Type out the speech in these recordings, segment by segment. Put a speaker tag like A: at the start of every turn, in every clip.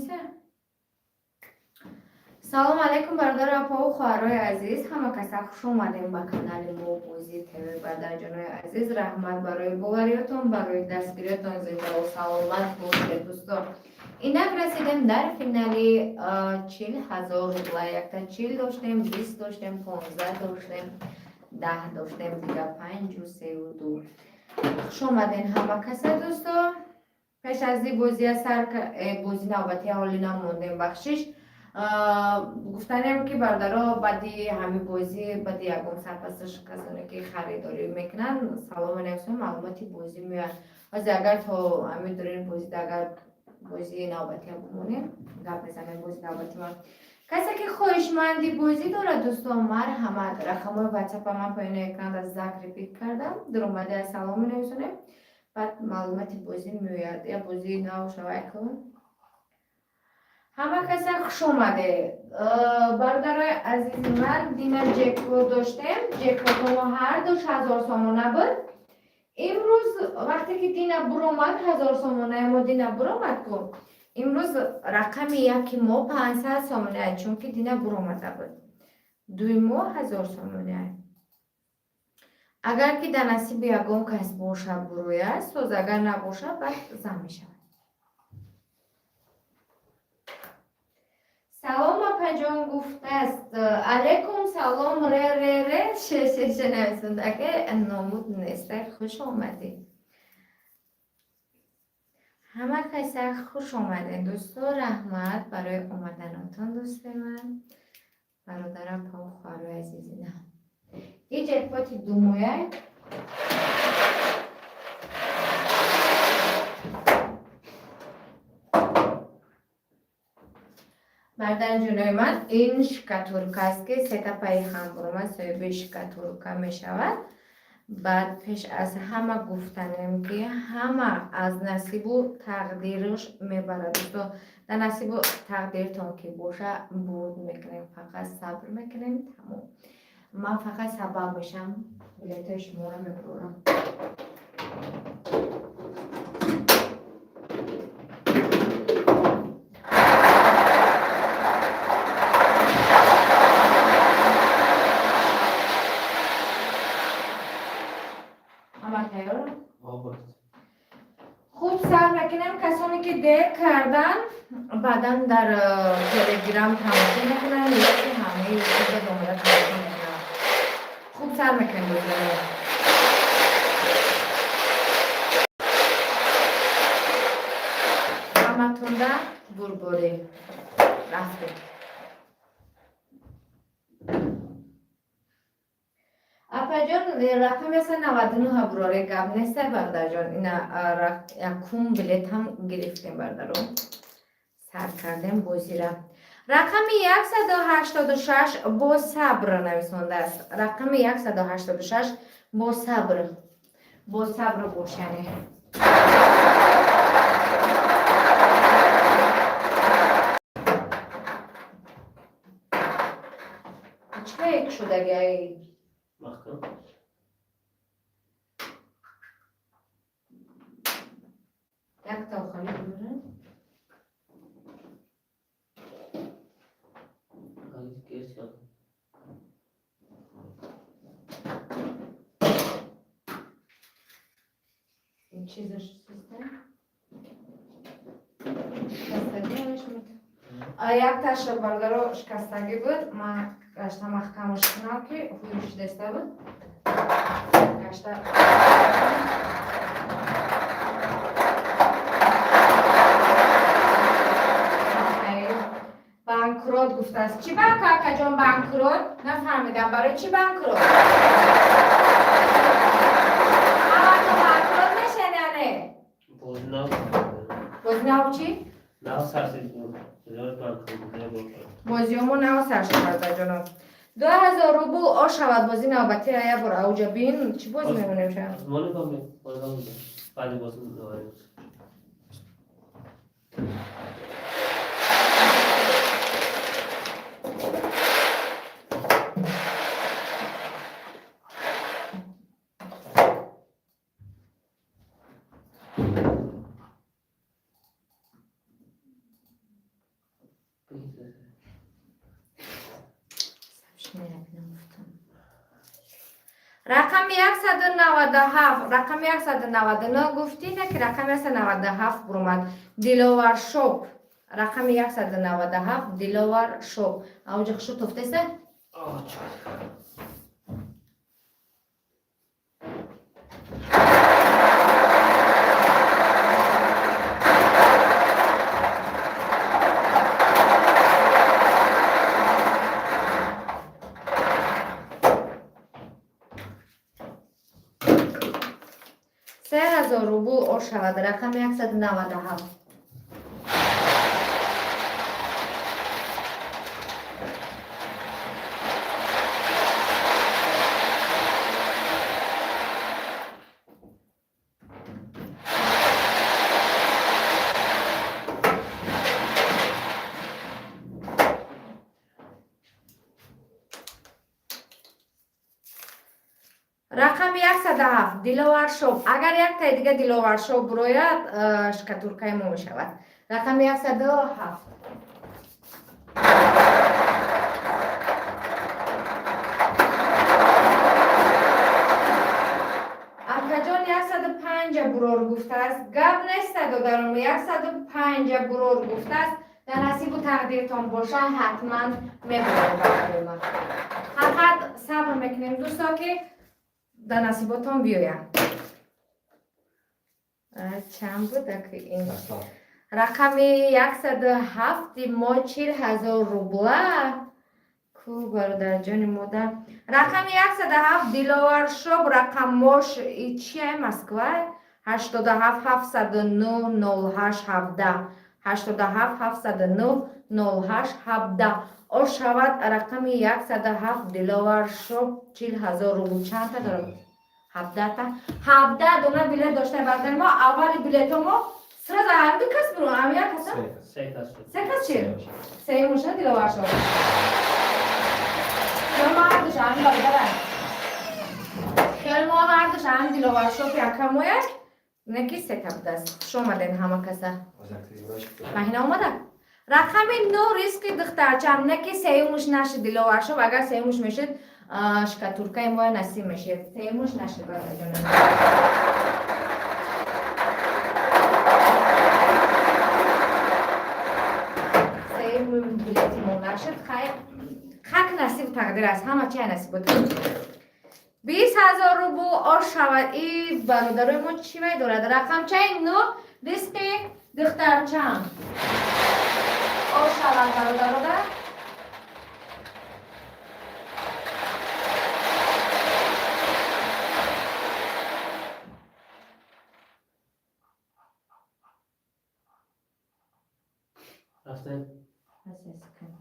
A: Неста. Салом алейкум, бародару апаву хоҳарои азиз, ҳама каса хуш омадем ба канали мо Бозӣ ТВ. Бародарҷонои азиз, раҳмат барои бовариётон, барои дастгириётон, зиндаву саломат бошед, дӯстон. Инак, расидем дар финали 40 000 рубла. Якта 40 доштем, 20 доштем, 15 доштем, 10 доштем, дига панҷу сеу ду. Хуш омаден ҳама каса, дӯстон. Пеш аз и бозия сар, бози навбатия ҳолӣ намондем, бахшиш. Гуфтанем, ки бародаро, баъди ҳамин бозӣ, баъди ягон сарпасташ, касоне ки харидорӣ мекунанд, салом менависем, маълумоти бозӣ меояд. Ҳозир агар то ҳамин дурини бозида, агар бозии навбатия бимонем, гап мезанем. Бози навбати ма, касе ки хоҳишманди бозӣ дорад, дӯстон, марҳамат, рақамҳои ватсапа ман поёни экран закрепить кардам, дуромада салом менависонем, баъд маълумоти бозӣ меояд. Я бозии нав шавайку. Ҳама каса хуш омадед, бародарои азизи ман. Дина ҷекпот доштем, ҷекпотомо ҳар душ 1000 сомона буд. Имрӯз вақте ки дина буромад, 1000 сомонаи мо дина буромад ку, имрӯз рақами яки мо 500 сомона, чунки дина буромада буд. Дуи мо 1000 сомона. Агар ки дар насиби ягон кас боша, бурояд соз, агар набоша, баъд зам мешавад. Салом, апаҷон, гуфтааст. Алейкум салом. Ре ре ре ше ше ше нависондаке номуд неста. Хуш омадед, ҳама каса хуш омадед, дӯсто. Раҳмат барои омаданотон, дӯстои ман, бародарам, паву хоҳарои азизина. И ҷекпоти думояй. Бародарҷонои ман, ин шкатулка аст, ки сета паи ҳам буромад, соҳиби шкатулка мешавад. Баъд пеш аз ҳама гуфтанем, ки ҳама аз насибу тақдираш мебарад. Дӯсто, дар насибу тақдиртон ки боша, бурд мекунем, фақат сабр мекунем, тамом. Ман фақат сабаб мешам, билетҳои шуморо мебурам. Ҳама тайёр? Хуб, сар мекунем. Касоне ки дер кардан, баъдан дар телеграм тамошо мекунанд ё ки ҳамаи ютуба омода тамошо мекунанд. Хуб, сар мекунем бозиро. Ҳаматонда бурборӣ, рафтем. Апаҷон, рақами аста 99 буроре, гап неста, бародарҷон. Ина якум билет ҳам гирифтем, бародаро, сар кардем бозира. Рақами 186 бо сабр нависондааст. Рақами 186 бо сабр, бо сабр бош, яъне. Чӣ як шудаги?
B: Маҳкам.
A: Якта охали бимирад.
B: Ай, герча.
A: Ин чизаш систем? Шикастагӣ мешавад. Якташ, бародаро, шикастагӣ буд. Ман гашта маҳкамаш кунам, ки ҳуй шидаста буд. Гашта банкрот гуфтааст. Чӣ банк, акаҷон, банкрот? Нафаҳмидам, барои чӣ банкрот? Ҳамато банкрот мешен, яъне?
B: Боз нав.
A: Бози нав чӣ?
B: Нав сар шуд. Зиёд банкрот.
A: Бозиёмо нав сар шуд, бародарҷоно. 2000 рубл о шавад бози навбатӣ. Я бор ауҷа бин, чӣ бозӣ мемонем ша?
B: Моли баме. Боз нав. Баъди боз нав.
A: Мерабинам гуфтам. Рақами 197, рақами 199 гуфтӣ, на ки рақами 197 буромад. Диловар Шоп. Рақами 197, Диловар Шоп. Ауҷа хушу тофтеса?
B: О, чор.
A: 3000 рубл ош шавад. Рақами 197. Рақами 107, Диловар Шоп. Агар яктаи дига Диловар Шоп бурояд, шкатулкаи мо мешавад. Рақами 107. Акаҷон, 105 бурор гуфтааст. Гап неста, додаром, 105 бурор гуфтааст. Дар насибу тақдиртон боша, ҳатман мебурор барои ман. Фақат сабр мекунем, дӯсто, ки дар насиботон биёяд. Чанд буда ки ин? Рақами 107 мо 40 000 рубла. Ку бародарҷони модар. Рақами 107, Диловар Шоп, рақамош и чия, Москва? 87 709 08 17, 87 709 08 17. Ош шавад рақами 107, Диловар Шоп, 40 000 рубл. Чандта дорад? 17та. 17 дона билет дошта бародари мо. Аввали билетомо сразу ҳам ду кас бурун, ҳам як каса?
B: Се кас шуд.
A: Се кас чи? Сеюмуша Диловар Шоп. Хел мо ҳардуш ҳами бародарам. Хел мо ҳардуш ҳами Диловар Шоп якамояк. Неки сета будааст. Хуш омаден ҳама каса. Маҳина омада? Рақами 9, ризқи духтарчам, неки сеюмуш нашид Диловар Шоп. Агар сеюмуш мешид, шкатулкаи моя насиб мешид. Сеюмуш нашид, бародарҷонам. Сеюм билети мо нашид. Хайр, хак насиб тақдир аст. Ҳама чия насибу тақдир. 20 000 рубл ош шавад. И бародарои мо чӣ вай дорад? Рақамчаи 9, ризқи духтарчам. Ош шавад, бародарода.
B: Рафтем.
A: Аз кани.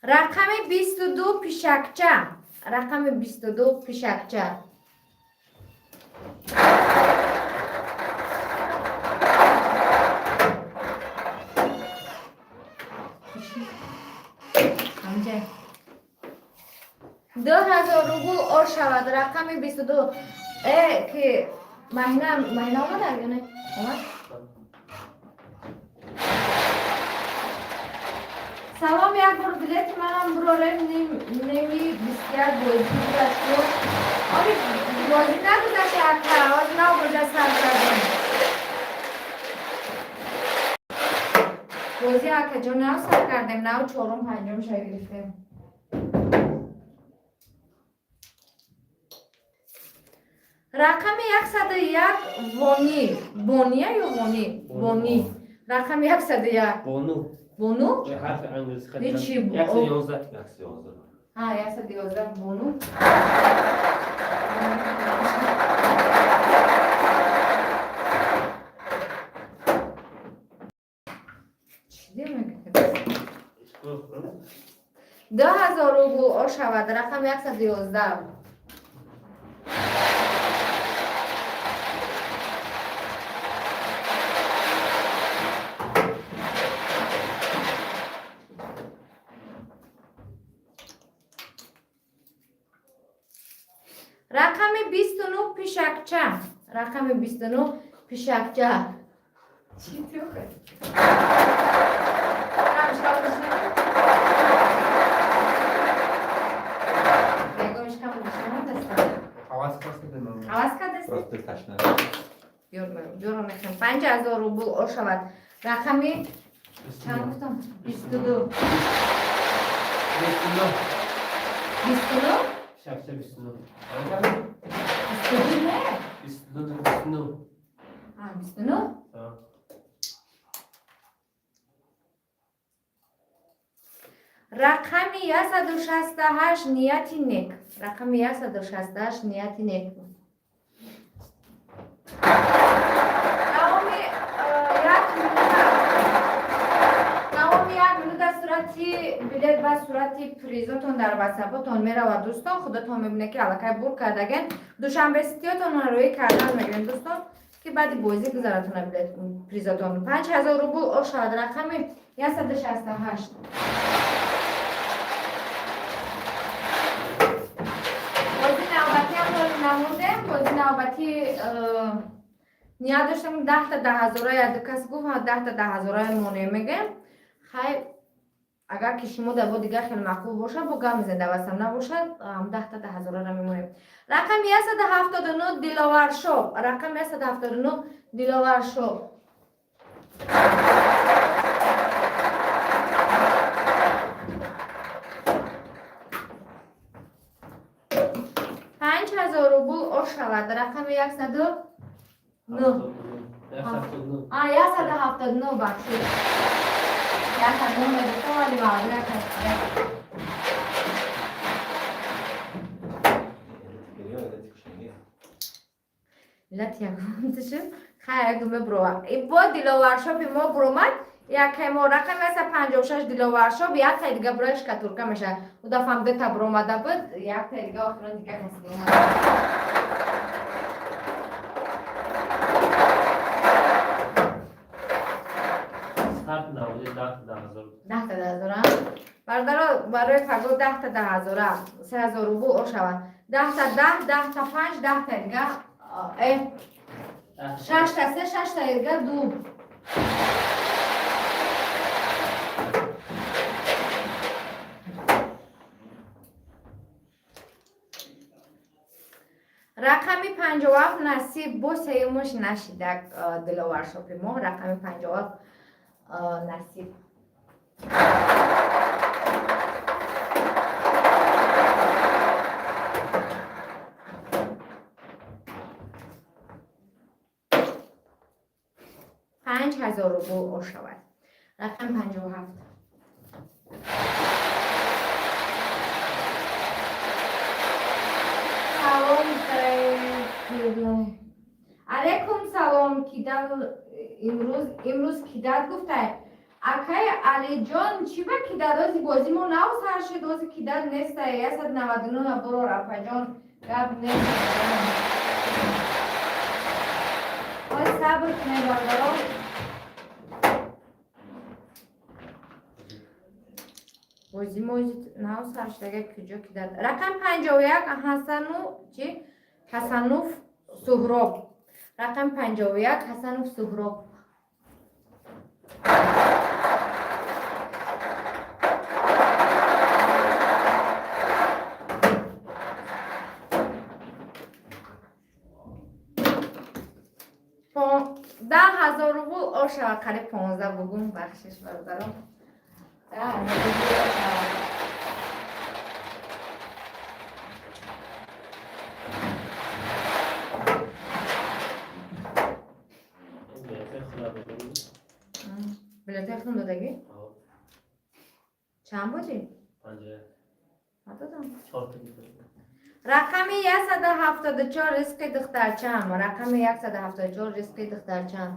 A: Рақами 22, пишакча. Рақами 22, пишакча. Ҳамҷа. 2000 рубл ош шавад. Рақами 22. Ки маҳина, маҳина омада ё не? Омад? Салом, як бор билети манам бурорем, неми 21 бозӣ гузашт. Оли бозӣ нагузашт, ака, оз нав боза сар кардем. Бозӣ, акаҷон, нав сар кардем, нав чорум панҷум ша гирифтем. Рақами 101, Вонӣ. Бония ё Вонӣ? Вонӣ. Рақами 101.
B: Бону.
A: Бону?
B: Ҳарфи англиси.
A: Нечи?
B: 111.
C: 111.
A: А, 111, Бону. Чӣ демек? 2000 рубл ош шавад. Рақами 111. Рақами 29, пишакча. Рақами 29, пишакча. Чӣ тӯхе?
B: Ҳавас кардем.
A: Ҳавас кардасти?
C: Просто ташна.
A: Биёро мехем. 5000 рубл ошавад. Рақами чанд гуфтам? 22.
B: 29.
A: 29?
B: Пишакча 29.
A: 22 не?
B: 22, 29.
A: А, 29?
B: А.
A: Рақами 168, нияти нек. Рақами 168, нияти нек. Давоми як минута, давоми як минута сурати билет ва сурати призотон дар ватсапотон меравад, дӯстон. Худатон мебинед, ки аллакай бур кардаген. Душанбе ситиётонро рӯӣ кардан мегирем, дӯстон, ки баъди бозӣ гузаратона билет призотон. 5000 рубл ошавад рақами 168. Бозӣ навбатиам намудем. Бозӣ навбатӣ ният доштем 10-та даҳазора, яду кас гуфт, 10-та даҳазораи монем мегем. Хай, агар ки шумо дар бо дигар хеле маъқул бошад, бо гап мезанед, давасам набошад, 10-та даҳазораро мемонем. Рақами 179, Диловаршоп. Рақами 179, Диловаршоп. 5000 рубл ошавад рақами 109.
B: 79.
A: А, 179, бахшид. 109 мегуфтам, вале маълум накардам.
C: Кушнагӣ.
A: Миллати ягонтишим. Хай, як думе брова. И бо Диловаршопи мо буромад, якай мо рақами 156, Диловаршоп, яктай дига бурои шкатулка мешавад. У дафъам дута буромада буд, яктай дига охирон дига каси буромада.
B: Старт наводи 10-та даҳазор.
A: 10-та даҳазора. Бародаро, барои фаго 10-та даҳазора, 3000 рубл ошавад. 10-та 10, 10-та панҷ, 10-та дига, шашта се, шашта дига ду. Рақами 57, насиб. Бо сеюмаш нашидак Диловаршопи мо. Рақами 57, насиб. 5000 рубл ошавад рақами 57. Салом, алейкум салом. Кидал имрӯз кидат гуфтай, акай Алиҷон. Чӣ ба кидат? Ози бозӣ мо нав сар шуд, ози кидат нестай. 199 борор, апаҷон, гап нест. Ой, сабр кунед, бародарон. Бозӣ мо нав сар шудага, куҷо кидат? Рақами 51, Ҳасану чи, Ҳасануф Суҳроб. Рақами 51, Ҳасанов Суҳроб. 10 000 рубл ошава. Қариб 15 бугум, бахшиш, бародарон. 10 000 рубл ошава.
B: Билетҳои худа додагӣ.
A: Билетҳои худам додагӣ? Чанд будӣ?
B: 51.
A: Надодам.
B: Чорта гирифтам.
A: Рақами 174, ризқи духтарчам. Рақами 174, ризқи духтарчам.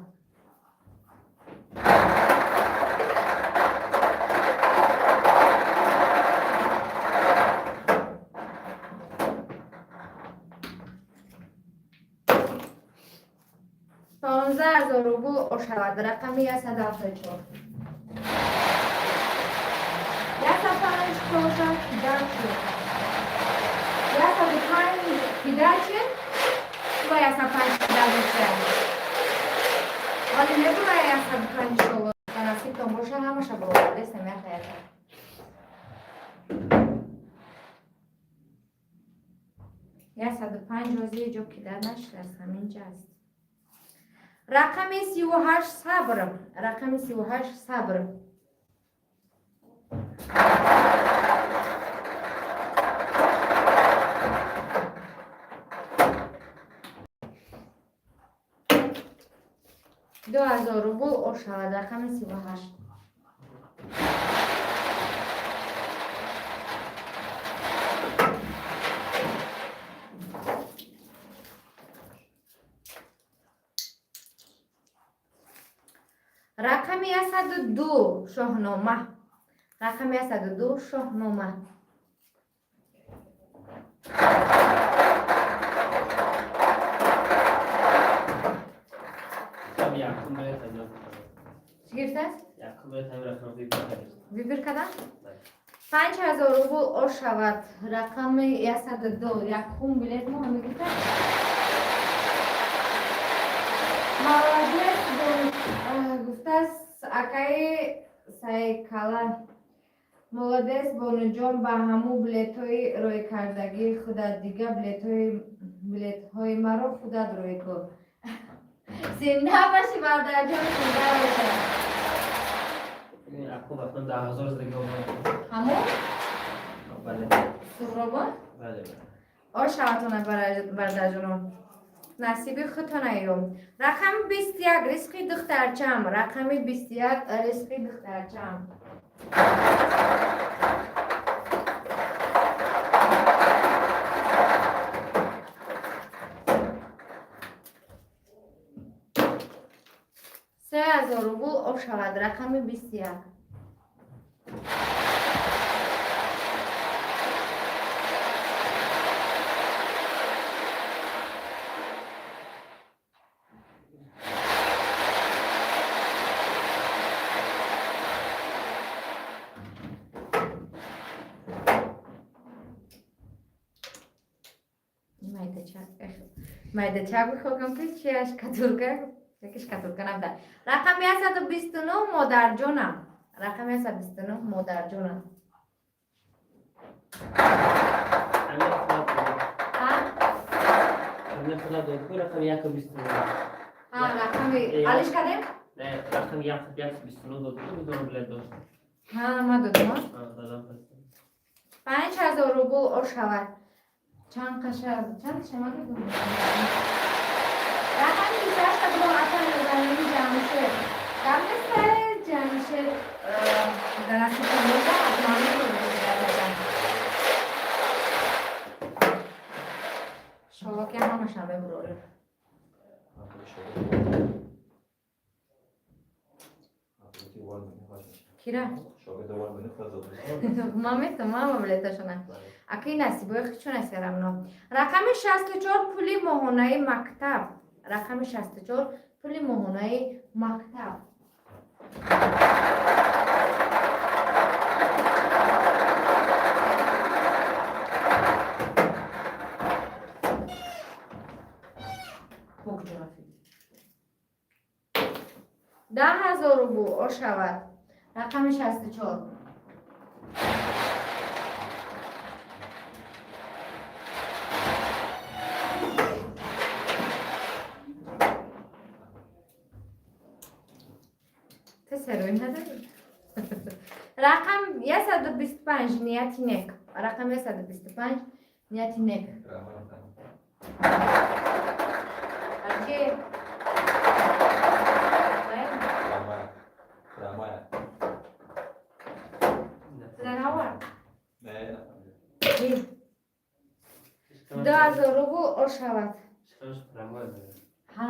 A: 15 000 рубл ошавад рақами 174. 105 бошад, кидан шуд. 105. Кидачи? Ва 105 кида боша. Вале мебура 105 шоло. Насибтон боша, ҳамаша баровардестам яха яха. 105 ҳозир ҷо кида нашудааст, ҳаминҷа аст. Рақами 38 сабр. Рақами 38 сабр. 2000 рубл ошавад рақами 38. Рақами 102 шоҳнома. Рақами 102 шоҳнома.
B: Там якум билет анҷом.
A: Чӣ гирифтааст?
B: Якум билет ҳамин рақам выбор кардем.
A: Выбор кардам? 5000 рубл ошавад. Рақами 102 якум билет мо ҳама гирифтааст. Молодец, гуфтааст акаи Сайкала. Молодец, бонуҷон, ба ҳамун билетҳои рӯйкардагии худат дига билетҳои маро худат рӯй кун. Зинда бошӣ, бародарҷон, зинда бошад.
B: Якум вақтан 10 000 зиндагӣ омад.
A: Ҳамун?
B: Бале.
A: Суҳробон?
B: Бале.
A: Ошаватона, бародарҷонон. Насиби худтона ё. Рақами 21 ризқи духтарчам. Рақами 21 ризқи духтарчам. 3000 рубл ошавад рақами 21. Майдача бихокам ки чияш катурка, якиш катурка набуда. Рақами 129 модарҷонам. Рақами 129 модарҷонам.
B: Ҳамин худат дод.
A: Ҳа?
B: Ҳамин худат дод. Ку рақами 129.
A: Ҳа, рақами алиш кардем?
B: Не, рақами 129 дод. Ку бидон билет дошт.
A: Ҳа, ма додам.
B: Ҳа, додам пас.
A: 5000 рубл ошавад. Чанд қаша, чанд қаша ма додам? Рақами 28 кадом ата нозанини Ҷамшед. Гап неста, Ҷамшед, дар насибтон боша, ҳатман мебурдам. Иншолло ки ҳамаша мебурорем. Кира? Ман метавонам, ман билеташона. Акаи насибои хичон аст рамно. Рақами 64 пули моҳонаи мактаб. Рақами 64 пули моҳонаи мактаб. 10 000 рубл ошавад. Рақами 64. Ту серӯй надорӣ? Рақам 125 нияти нек. Рақами 125 нияти нек. Арчи?
C: Прямая.
A: Занавар.
C: Не,
A: 2000 рубл ошавад.
B: Шикамаш прямой дорад.
A: Ҳа.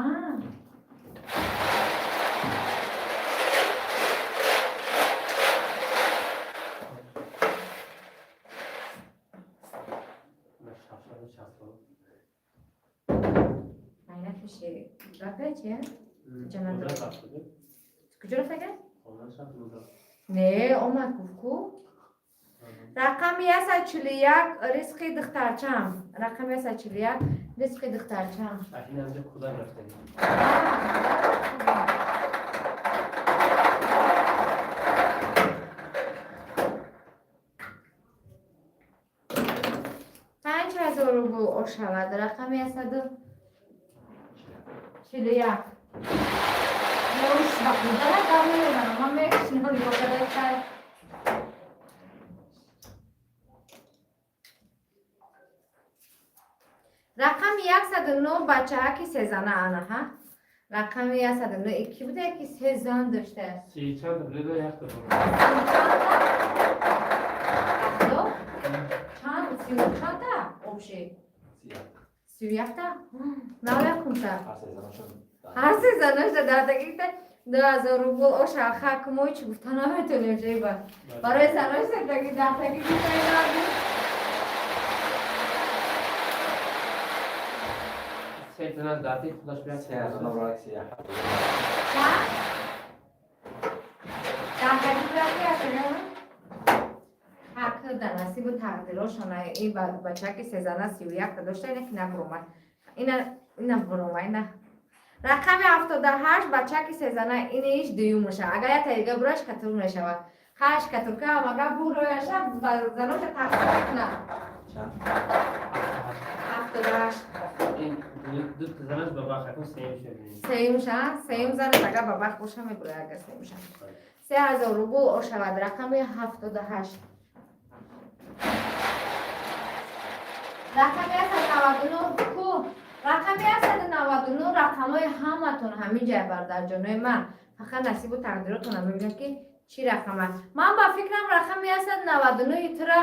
B: На шашаду шасту.
A: Айна киши гапе чи? Ҷанат.
B: Куҷо рафт буд?
A: Куҷо рафт ага?
B: Хона шафт буда.
A: Не, омад гуфт ку. Рақами 141, ризқи духтарчам. Рақами 141, ризқи духтарчам.
B: Инам кӯдак рафтагӣ.
A: 5000 рубл ошавад. Рақами 141. Мош ба кудара гамеронам, ман мешинам ёкадай. Рақами 109, бачааки сезана анаҳа. Рақами 109 ки буда, ки се зан доштааст?
B: Си чанд бледо якта.
A: Чанд, сию чанда общий? 31-та? Навякумта. Ҳар се занашда дардагита 2000 рубл оша хак мо чӣ гуфта наметонем ҷеба. Барои занош сетаги дартаги гуфтаи.
B: Се зана дарти худаш бият.
A: Чанд? Дартаги гуфтаи ҳақ да насибу тақдирошона. Ин бачаки сезана 31-та дошта, ина ки набуромад. Ина бурома, ина. Рақами 78, бачаки сезана, ин иш дуюмаша. Агар як таига бураш, катур мешавад. Хаш катурка ага бурояша, заноша тақсим мекунад. 78.
B: Ин ду занаш ба бахт акун сеюм шуд.
A: Сеюмша, сеюм занаш агар ба бахт боша, мебурояд агар сеюмша. 3000 рубл ошавад рақами 78. Рақами 199 ку? Рақами 199. Рақамҳои ҳаматон ҳамин ҷай, бардарҷонои ман. Фақат насибу тақдиротона мебинад, ки чӣ рақам аст. Ман ба фикрам, рақами 199 тура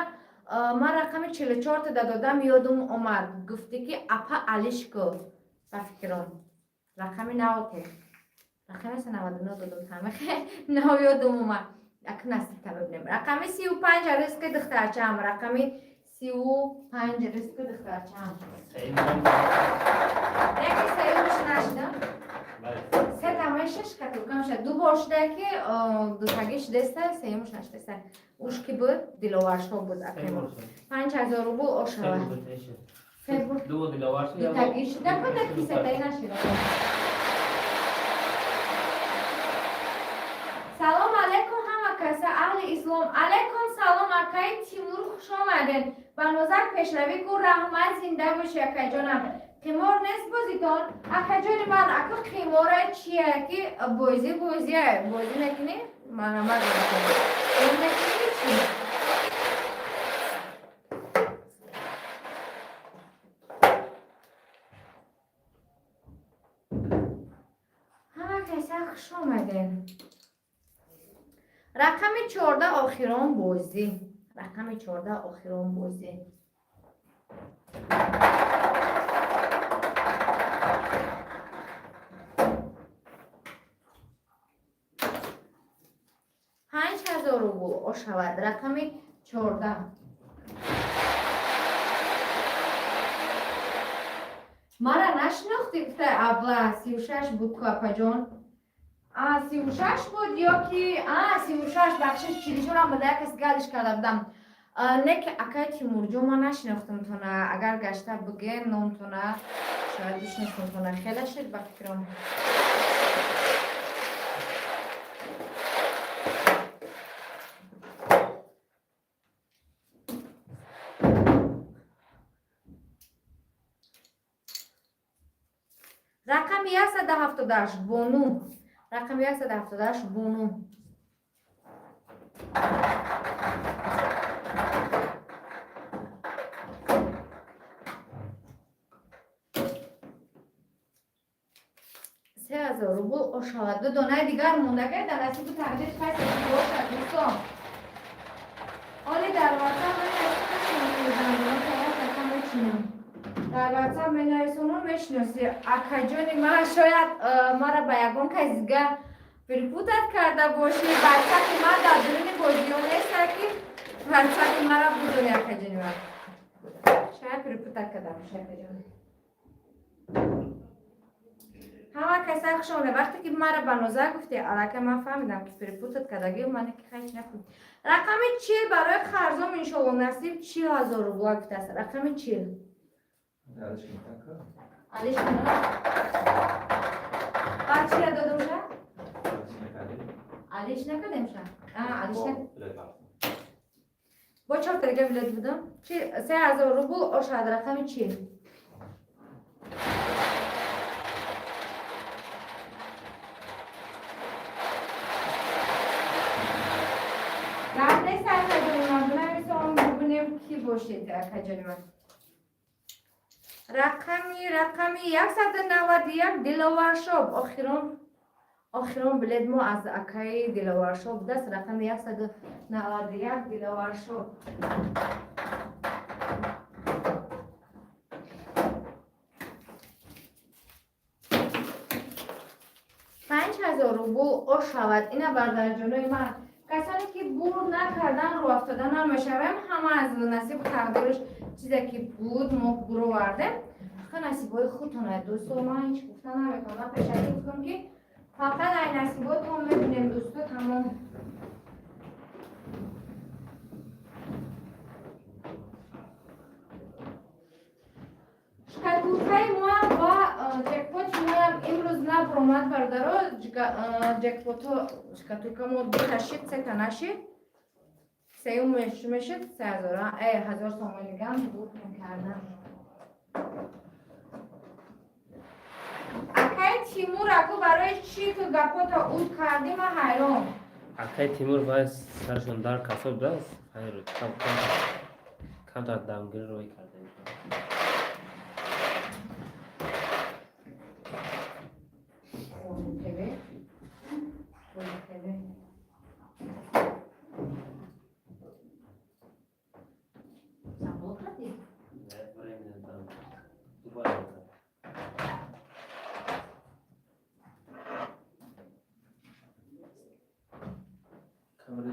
A: ман рақами 44 да додам, ёдум омад. Гуфтӣ, ки апа алишко. Ба фикрам, рақами навоте, рақами 199 додум, ҳамахе нав ёдум омад. Як насибта бибинем. Рақами 35, ризқи духтарчаам. Рақами 35, ризқи духтарчаам.
B: Сеюм зан.
A: Яки сеюмаш нашидам.
B: Бале.
A: Се тамаи шаш катуркам шад. Ду бор шуда, ки дутагӣ шудеста, сеюмаш нашудеста. Уш ки буд? Диловаршо буд.
B: Се
A: Акемо.
B: бор шуд.
A: 5000 рубл
B: Се
A: ошавад.
B: бор дутаи шуд.
A: Се бор.
B: Ду бор диловар шуд.
A: Дутагӣ шуда буда, ки сетаи нашуда. Салом алейкум, ҳама каса, аҳли ислом. Алейкум салом, акаи Тимур, хуш омадед. Ба нозак пешравӣ ку, раҳмат, зинда боши, акаҷонам. Қимор нест бозитон? Акаҷони ман, ака, қимора чия, ки бозӣ бозия, бозӣ мекунӣ? Манама бозӣ мекунӣ чӣ? Ҳама каса хуш омадед. Рақами 14, охирон бозӣ. Рақами 14, охирон бозӣ. 5000 рубл ошавад рақами 14. Мара нашинохтӣ, гуфта абла, 36 буд ку, апаҷон. А, 36 буд ё ки а 36, бахшиш, 44-ам буда, як кас галиш карда будам. Не ки, акай Тимурҷон, ман нашинохтамтона. Агар гашта буген номтона, шояд бишносамтона. Хеле шуд, ба фикрам. Рақами 178, бону. Рақами 178, бону. 3000 рубл ошавад. Ду донаи дигар мондагай, дар насибу тақдир касе бошад, дӯстон. Оли дар ватсап мечинам, дар ватсап менависонам, мешиносӣ, акаҷони ман? Шояд мара ба ягон каси дига перепутать карда бошӣ. Ватсапи ман дар дуруни бозиё неста, ки ватсапи мара будони, акаҷони ман. Шояд перепутать карда бошӣ, акаҷон. Ҳама Каса хуш омада. Вақте ки мара ба ноза гуфте, аллакай ман фаҳмидам, ки перепутать кардагӣ мане, ки хайч накун. Рақами 40 барои қарзом, иншолло, насиб, 40 000 рубла гуфтааст. Рақами 40. Алиш. Баъд чира додумша? Алиш накардемша? Алиш. Бо чорта дига билет будам. 3000 рубл ошад рақами 40. Гап нест, акаҷони ман, бинависом, бубинем, ки бошед, акаҷони ман. Рақами 191, Диловаршоб. Охирон билет мо аз акаи Диловаршоб будааст. Рақами 191, Диловаршоб. 5000 рубл ошавад. Ина, бардарҷонои ман, касоне ки бурд накардан, рӯ афтода намешавем. Ҳама аз насибу тақдирш чизе ки буд, мо буровардем. Ха, насибҳои худтона, дӯсто, ман ҳеҷ гуфта наметавонам. Пешакӣ гуфтам, ки фақат ай насиботон мебинем, дӯсто, тамом. Шкатулкаи моам ва ҷекпоти моам имрӯз набуромад, бародаро. Ҷекпото, шкатулка мо дута шид, сета нашид. Сеюм мешид 3000, 1000 сомонигам бурд мекардам. Акай Тимур, аку барои чӣ ту гапото уд кардӣ? Ман ҳайрон.
B: Акай Тимур вай сарашон дар касоб будааст, камтар дамгирӣ рой карда.
A: ТВ. ТВ. Забыл кардӣ?
B: Временно там. Дубай. Камера.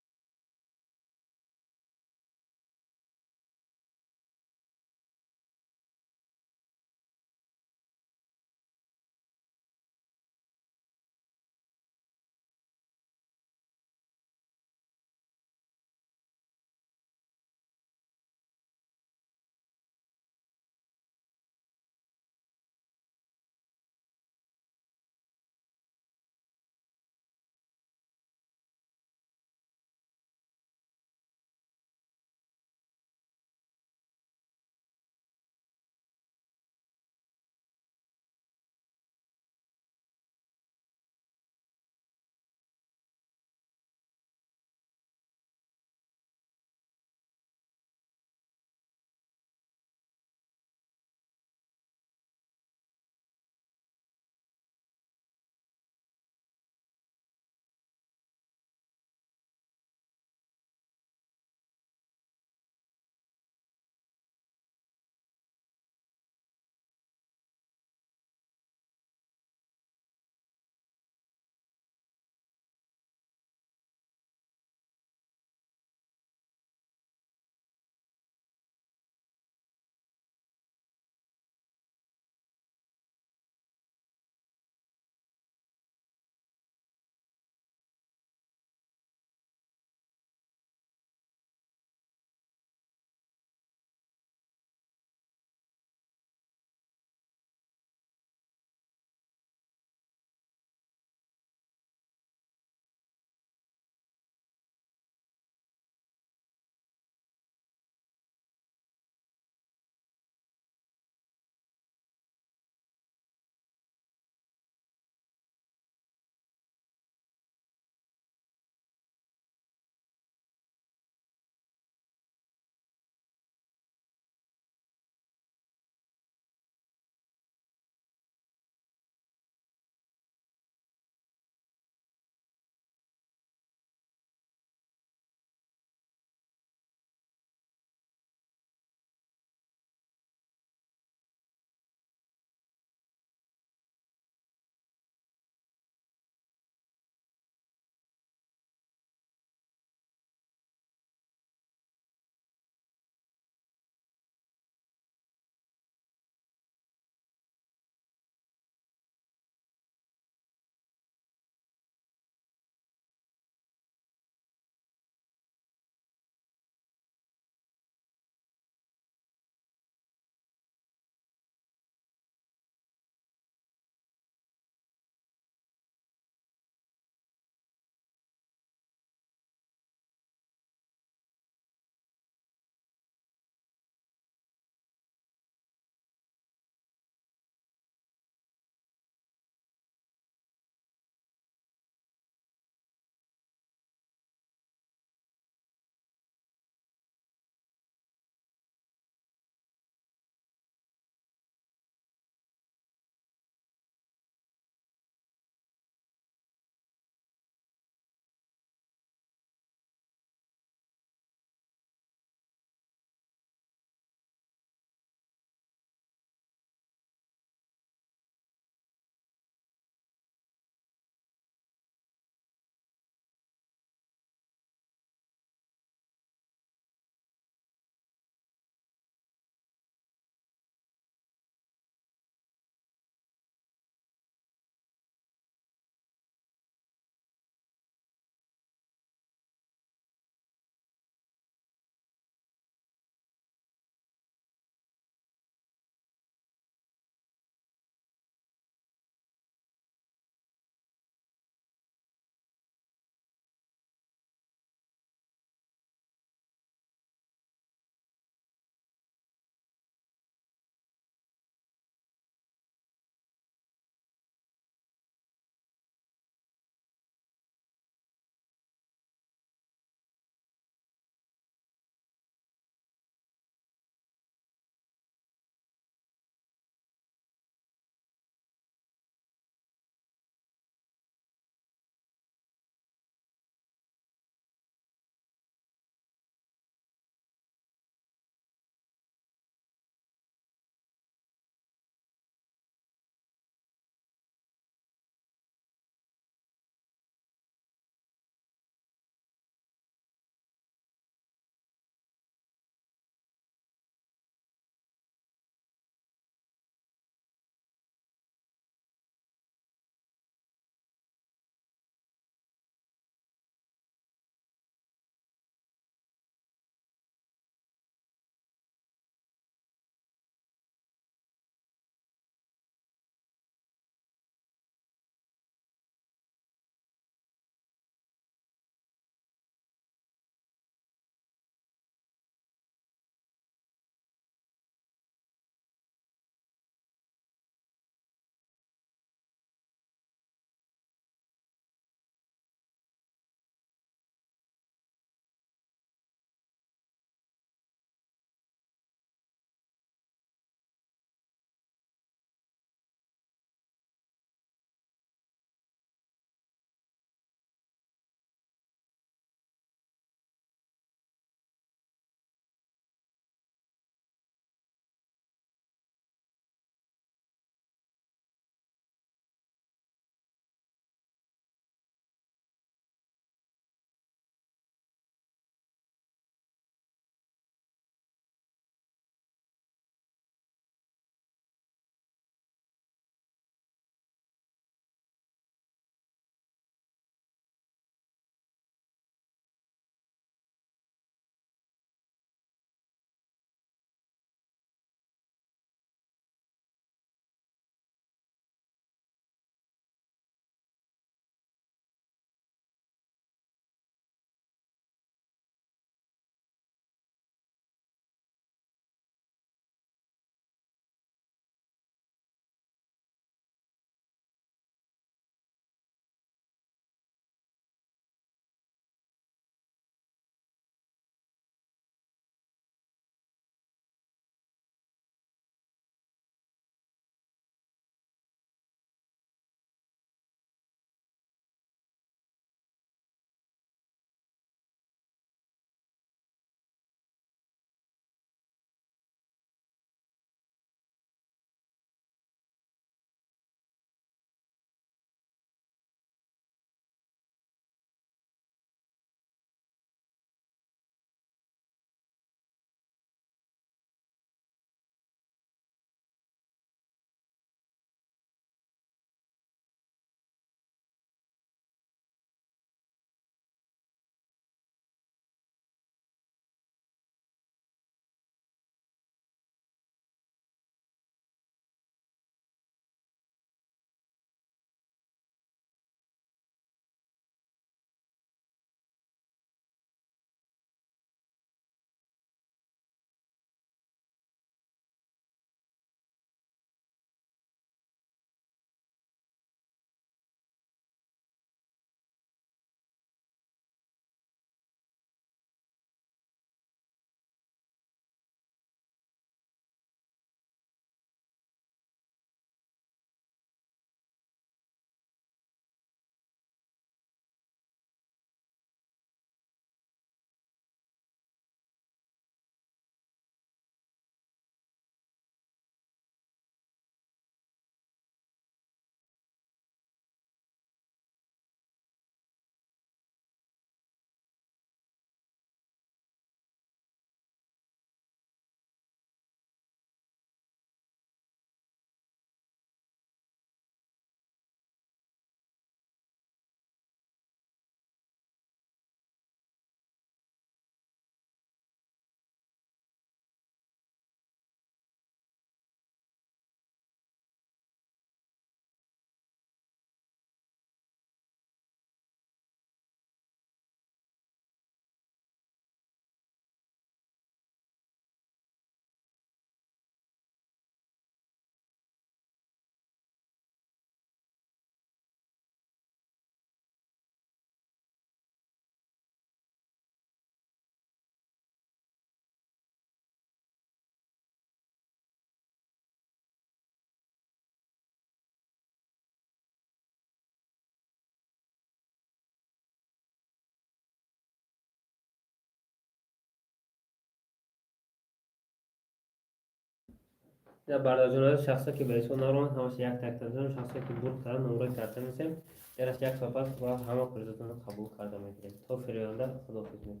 B: Бародарҷон, шахсе ки ба ҳисоб наромад, ҳамаша як так мезанем. Шахсе ки бурд карда, номрои карта месем. Яраш як соат пас ва ҳама призотонро қабул карда мегирем. То фириёнда, худоҳофиз.